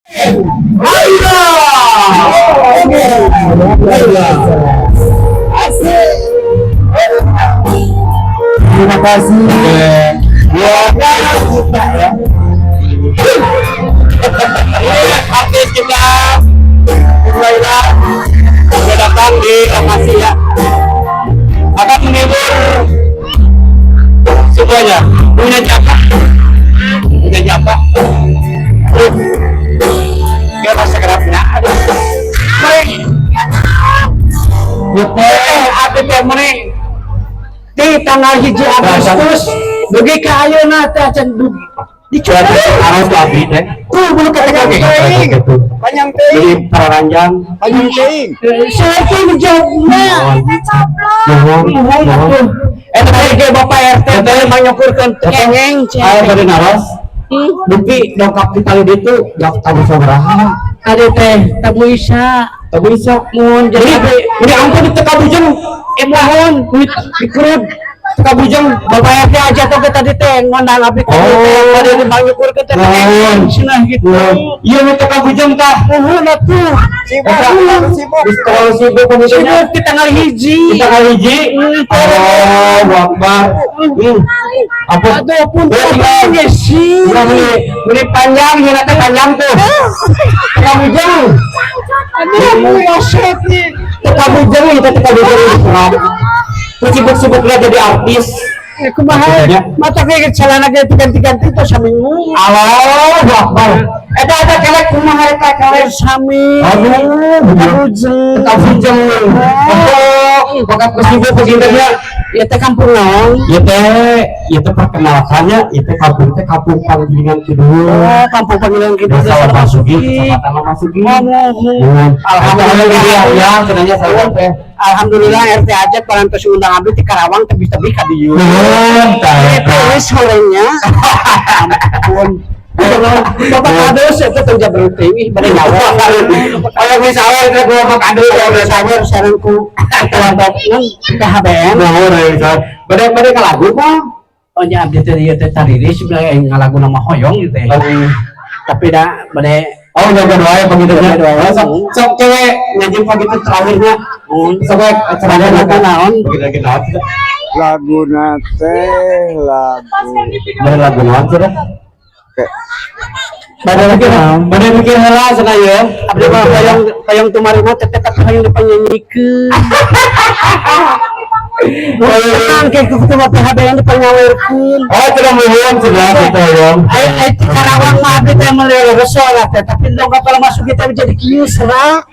Ayo. Oke. Asik. Terima kasih. Ya, kita ya. Ini artis kita Laila sudah datang di lokasi ya. Akan menghibur semuanya. Punya siapa? Punya siapa? Gak masa kerapnya. Aduh. Mari. Eh, abdi teh meni di tanggal 1 Agustus dugi ka ayeuna teh acan dugi dicoba. Harus abdi teh. Tuh bulu kata kaki. Panjang teuing, Jadi pararanjang. Panjang teuing. Saya tuh jawabnya. Nuhun, nuhun. Eh, tadi ge Bapak RT teh manyukurkeun kengeng. Ayo bade naros. Dupi dongkap di kali ditu gak tabu sabaraha? Tadi teh tabu isa. Tabu isa. Mun Jadi jadi ini ampun di teka bujeng. Eh, mohon Dikerut teka bujeng. Bapak RT aja tuh ke tadi teh ngondang abdi teh Oh. tadi manyukurkeun teh kengeng cenah gitu. Iya, nu teka bujeng tah. Nuhun atuh. Sibuk, terlalu sibuk. Geus terlalu sibuk pemikirannya. Sibuk di tanggal 1. Kita kali hiji. Oh, Akbar. Apa? Aduh, pun Ya, tinggal. tinggal sih. Udah beli, beli panjang, ya nanti panjang tuh. Teka bujeng. Aduh, waset nih. Teka bujeng, kita teka bujeng. Terus sibuk-sibuk lihat jadi artis. Eh, kumaha? Maksudnya? Mata kayak celana kayak ganti-ganti tuh saminggu. Allahu Akbar. Eta ada kelek kumaha eta kelek? Sami. Aduh, Bujeng. teka bujeng. Oh, bakat sibuk begini ya. Ya teh kampung naon? Ya teh perkenalkannya, ya teh kampung Panggilingan Kidul. Oh, kampung Panggilingan Kidul. Desa Lamahsugi, Kecamatan Lamahsugi. Oh, Alhamdulillah ya, cenanya saya teh. Alhamdulillah RT aja parantos ngundang abdi di Karawang tebih-tebih ka dieu. Nuhun, tah eta. Itu sorenya. Ampun. Bapak Kadus itu teu jabrut ih bade nyawa. Kalau misalnya teh gua Bapak Kadus Ya sawer sareng ku ketua non PHBN. Nuhun, ya, bade bade ka lagu mah. Oh nya abdi teh ieu teh tariris sebenarnya ngalagu nama hoyong gitu teh. Tapi da bade. Oh, jaga doa ya begitu Jaga doa. ya. Sok sok cewek ngaji begitu terakhirnya. Sok we acaranya Lagu naon? Begitu lagi naon? Lagu teh lagu. Bade lagu naon sudah? Kayak Bade mikir, bade mikir heula cenah ieu. Abdi mah hoyong hoyong tumarima teh tetep hoyong dipanyanyikeun. Tenang kayak ketua PHBN dipanyawerkeun. Oh, tidak muhun sudah kita ya. Ai ai ti Karawang mah abdi teh meuli suara teh, tapi dong kapal masuk kita jadi kieu serah.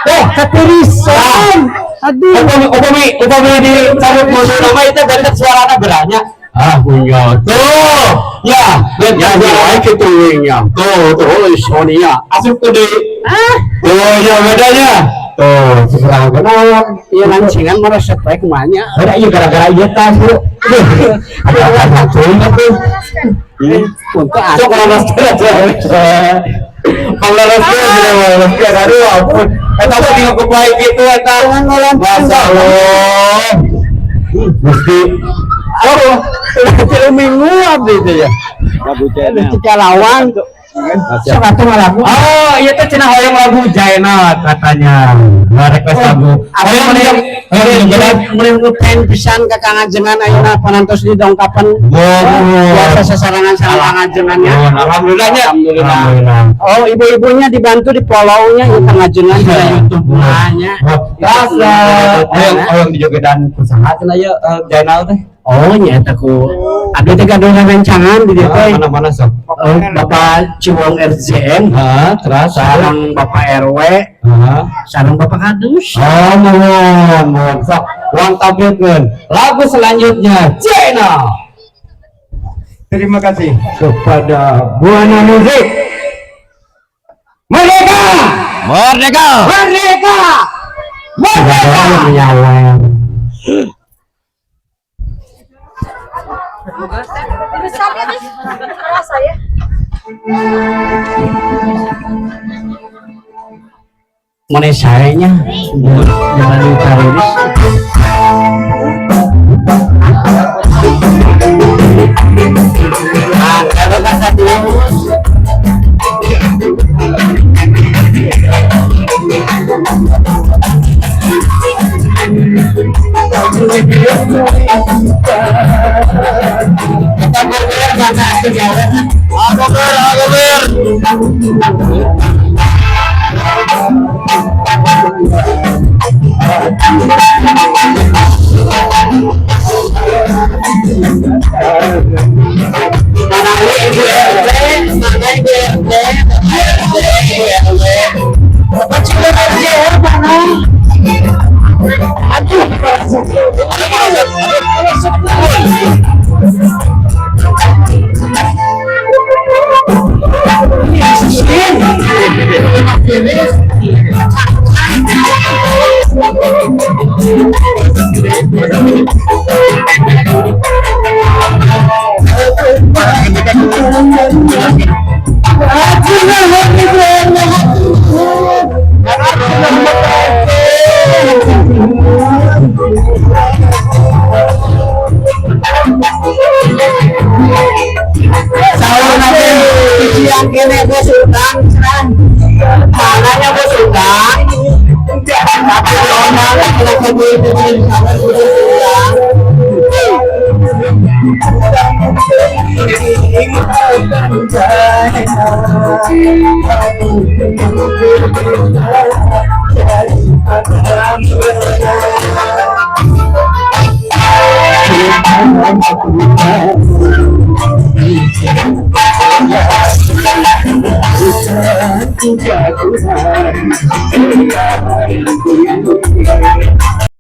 Eh, katirisan. Aduh. Upami upami upami di cabut musuh nama itu dari suarana beranya. Ah, punya. Tuh. Ya, dan Ya, ya, ya, kitu nya. Tuh, tuh. Oh, Sonia. Asup tuh di. Ah, Tuh, ya bedanya. Tuh, sekarang kenal. iya lancingan mah resep bae kumanya. Ada iya gara-gara iya tas bu. Ada apa tuh? Untuk Sok kalau mas kalau mas aduh ampun. Eta mah tinggal kebaik gitu eta. Masya Allah. Mesti. Aduh, udah 3 minggu abdi teh ya. Lagu Udah channel. tiga lawan. Siapa tuh lagu? Oh, iya tuh cenah hoyong lagu Jainal katanya. Nah, request lagu. Abdi Hoyong hoyong hoyong mulai mulai ngepen pisan ka Kang Ajengan ayeuna panantos di dongkapan. Biasa sasarangan sareng Kang Ajengannya. Alhamdulillahnya. Alhamdulillah. Oh, ibu-ibunya dibantu di follow-nya ya Kang Ajengan di YouTube nya. Terus hoyong hoyong dijogedan ku saha cenah ieu Jainal teh? Oh, nya eta ku abdi teh gaduh rencangan di dieu teh. Mana-mana sok. Oh, Bapak Ciwong RZM, Heeh, terus sareng Bapak RW, Heeh. sareng Bapak Kadus. Oh, mohon, mohon. Sok, uang tampilkan. Lagu selanjutnya, Jainal. Terima kasih. Kepada Buana Musik. Merdeka! Merdeka. Merdeka! Merdeka! Menyawer. Besar nih, rasa ya. Mana sayanya zaman teroris. Ah, kalau kata dia. Aku ber, aku ber. Mana Ibu RT, mana Ibu RT, Ibu RW. Bapak cuma kerja mana? Aduh, Sahur nanti siang kene bos utang serang. Mananya bos utang. Tapi normal kalau kamu itu utang.